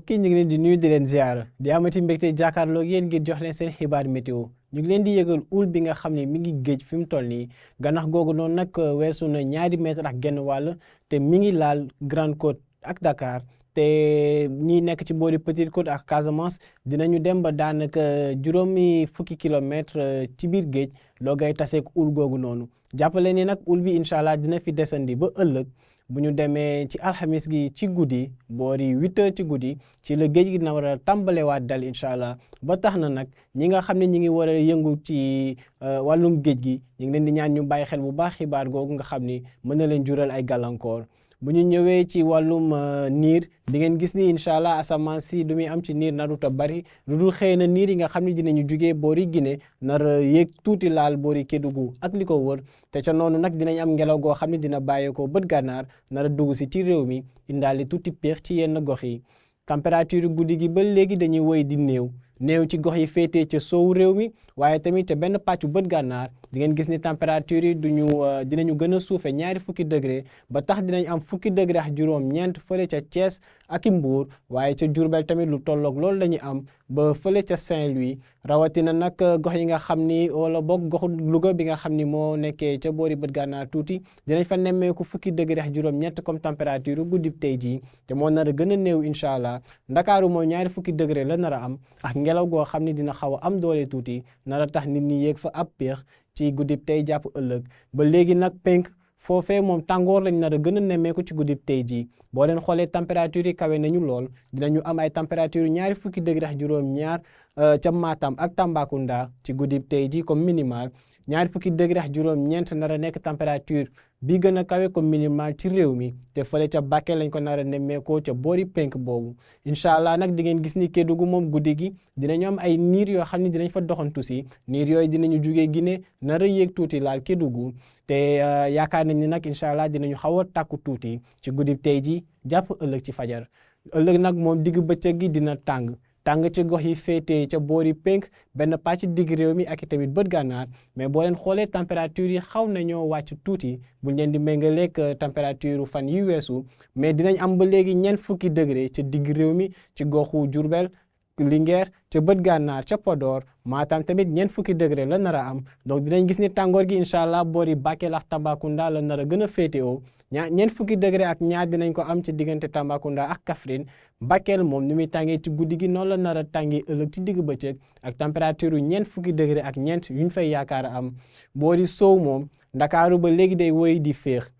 mbokk yi ñu ngi leen di nuyu di leen ziar di amati mbégte jàkkaarloog yéen ngir jox leen seen xibaar météo ñu ngi leen di yëgal ul bi nga xam ne mi ngi géej fi mu toll nii ganax googu noonu nag weesu na ñaari mètre ak genn wàll te mi ngi laal Grande Côte ak Dakar te ñi nekk ci boori Petite Côte ak Casamance dinañu dem ba daanaka juróomi fukki kilomètre ci biir géej loo ngay taseeg ul googu noonu jàppale ni nag ul bi incha allah dina fi desandi ba ëllëg. bu ñu demee ci alxamis gi ci guddi boori 8h ci guddi ci la géej gi na war a tàmbalewaat dal incha allah ba tax na nag ñi nga xam ne ñi ngi war a yëngu ci wàllum géej gi ñu ngi leen di ñaan ñu bàyyi xel bu baax xibaar googu nga xam ni mën na leen jural ay gàllankoor bu ñu ñëwee ci wàllum niir di ngeen gis ni incha allah asamaan si du muy am ci niir narut a bari lu dul xëy na niir yi nga xam ne dinañu jugee boori Guinée nar a yéeg tuuti laal boori Kédougou ak li ko wër te ca noonu nag dinañ am ngelaw goo xam ne dina bàyyeekoo bët gànnaar nar a dugg si ci réew mi indaale tuuti péex ci yenn gox yi température guddi gi ba léegi dañuy woy di néew ci gox yi féetee ca soowu réew mi waaye tamit te benn pàccu bët gànnaar di ngeen gis ni température yi dinañu gën a suufe ñaari fukki degré ba tax dinañ am fukki degré ak juróom-ñeent fële ca Thiès ak i Mbour waaye ca Diourbel tamit lu tolloog loolu la ñu am ba fële ca Saint-Louis rawatina nag gox yi nga xam ni wala boog goxu Louga bi nga xam ni moo nekkee ca boori bët gànnaar tuuti dinañ fa nemmeeku fukki degré ak juróom-ñett comme température guddi tey jii te moo nar a gën a néew incha allah Ndakaaru mooy ñaari fukki degré la nar a am ak ngelaw goo xam ni dina xaw a am doole tuuti nar a tax nit ñi yéeg fa ab péex ci guddib tey jàpp ëllëg ba léegi nag penk foofee moom tàngoor lañ nar a gën a nemmeeku ci guddib tey jii boo leen xoolee température yi kawe nañu lool dinañu am ay température ñaari fukki degré ak juróom-ñaar ca Matam ak Tambacounda ci guddib tey jii comme minimal ñaari fukki degré ak juróom-ñeent nar a nekk température bi gën a kawe comme minimal ci réew mi te fële ca Bakel lañ ko nar a nemmeekoo ca boori penk boobu incha allah nag di ngeen gis ni Kédougou moom guddi gi dinañu am ay niir yoo xam ne dinañ fa doxantu si niir yooyu dinañu jugee Guinée nar a yéeg tuuti laal Kédougou te yaakaar nañ ni nag incha allah dinañu xaw a tàkku tuuti ci guddi tey ji jàpp ëllëg ci fajar ëllëg nag moom digg bëccëg gi dina tàng ci gox yi féetee ca boori penk benn pàcc digg réew mi ak tamit bët gànnaar mais boo leen xoolee température yi xaw nañoo wàcc tuuti buñ leen di méngaleeg température fan yi weesu mais dinañ am ba léegi ñeent fukki degré ca digg réew mi ci goxu Diourbel Linguère ca bët gànnaar ca Podor Matam tamit ñeent fukki degré la nar a am donc dinañ gis ni tàngoor gi incha allah boori Bakel ak Tambacounda la nar a gën a féetewoo ñeent fukki degré ak ñaar dinañ ko am ci diggante Tambacounda ak Kaffrine Bakel moom ni muy tàngee ci guddi gi noonu la nar a tàngee ëllëg ci digg bëccëg ak température yu ñeent fukki degré ak ñeent yuñ fay yaakaar a am boori sow moom Ndakaaru ba léegi day woy di féex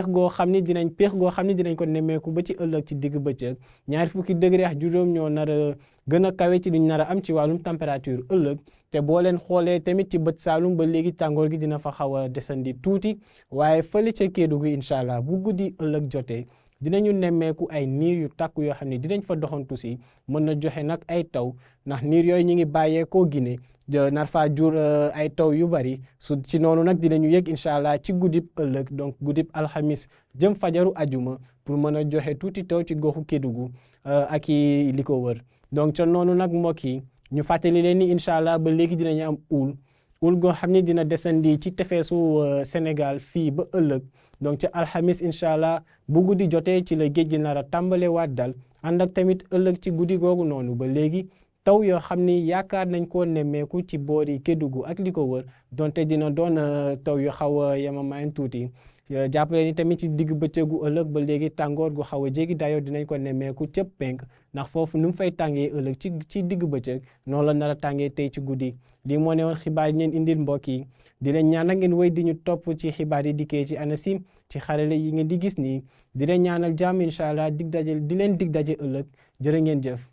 goo xam ni dinañ ko nemmeeku ba ci ëllëg ci digg bëccëg ñaari fukki degré ak juróom ñoo nar a gën a kawe ci liñ nar a am ci wàllum température ëllëg te boo leen xoolee tamit ci bët saalum ba léegi tàngoor gi dina fa xaw a desandi tuuti waaye fële ca Kédougou incha allah bu guddi ëllëg jotee dinañu nemmeeku ay niir yu tàkku yoo xam ne dinañ fa doxantu si mën na joxe nag ay taw ndax niir yooyu ñu ngi bàyyeekoo Guinée nar faa jur ay taw yu bari su ci noonu nag dinañu yëg incha allah ci guddib ëllëg donc guddib alxamis jëm fajaru ajuma pour mën a joxe tuuti taw ci goxu Kédougou ak i li ko wër donc ca noonu nag mbokk yi ñu fàttali leen ni incha allah ba léegi dinañu am ul goo xam ne dina desandi ci tefeesu Sénégal fii ba ëllëg donc ca alxamis incha allah bu guddi jotee ci la géej gi nar a tàmbale waat dal ànd ak tamit ëllëg ci guddi googu noonu ba léegi taw yoo xam ni yaakaar nañ koo nemmeeku ci boori Kédougou ak li ko wër donte dina doon taw yu xaw a yemamaay tuuti jàppale ni tamit ci digg bëccëgu ëllëg ba léegi tàngoor gu xaw a jéggi dayoo dinañ ko nemmeeku ca penk ndax foofu nu mu fay tàngee ëllëg ci digg bëccëg noonu la nar a tàngee tey ci guddi lii moo ne woon xibaar yi leen indil mbokk yi di leen ñaanal ngeen wéy di ñu topp ci xibaar yi dikkee ci ANACIM ci xarale yi ngeen di gis nii di leen ñaanal jàmm incha allah di leen dig daje ëllëg jërë ngeen jëf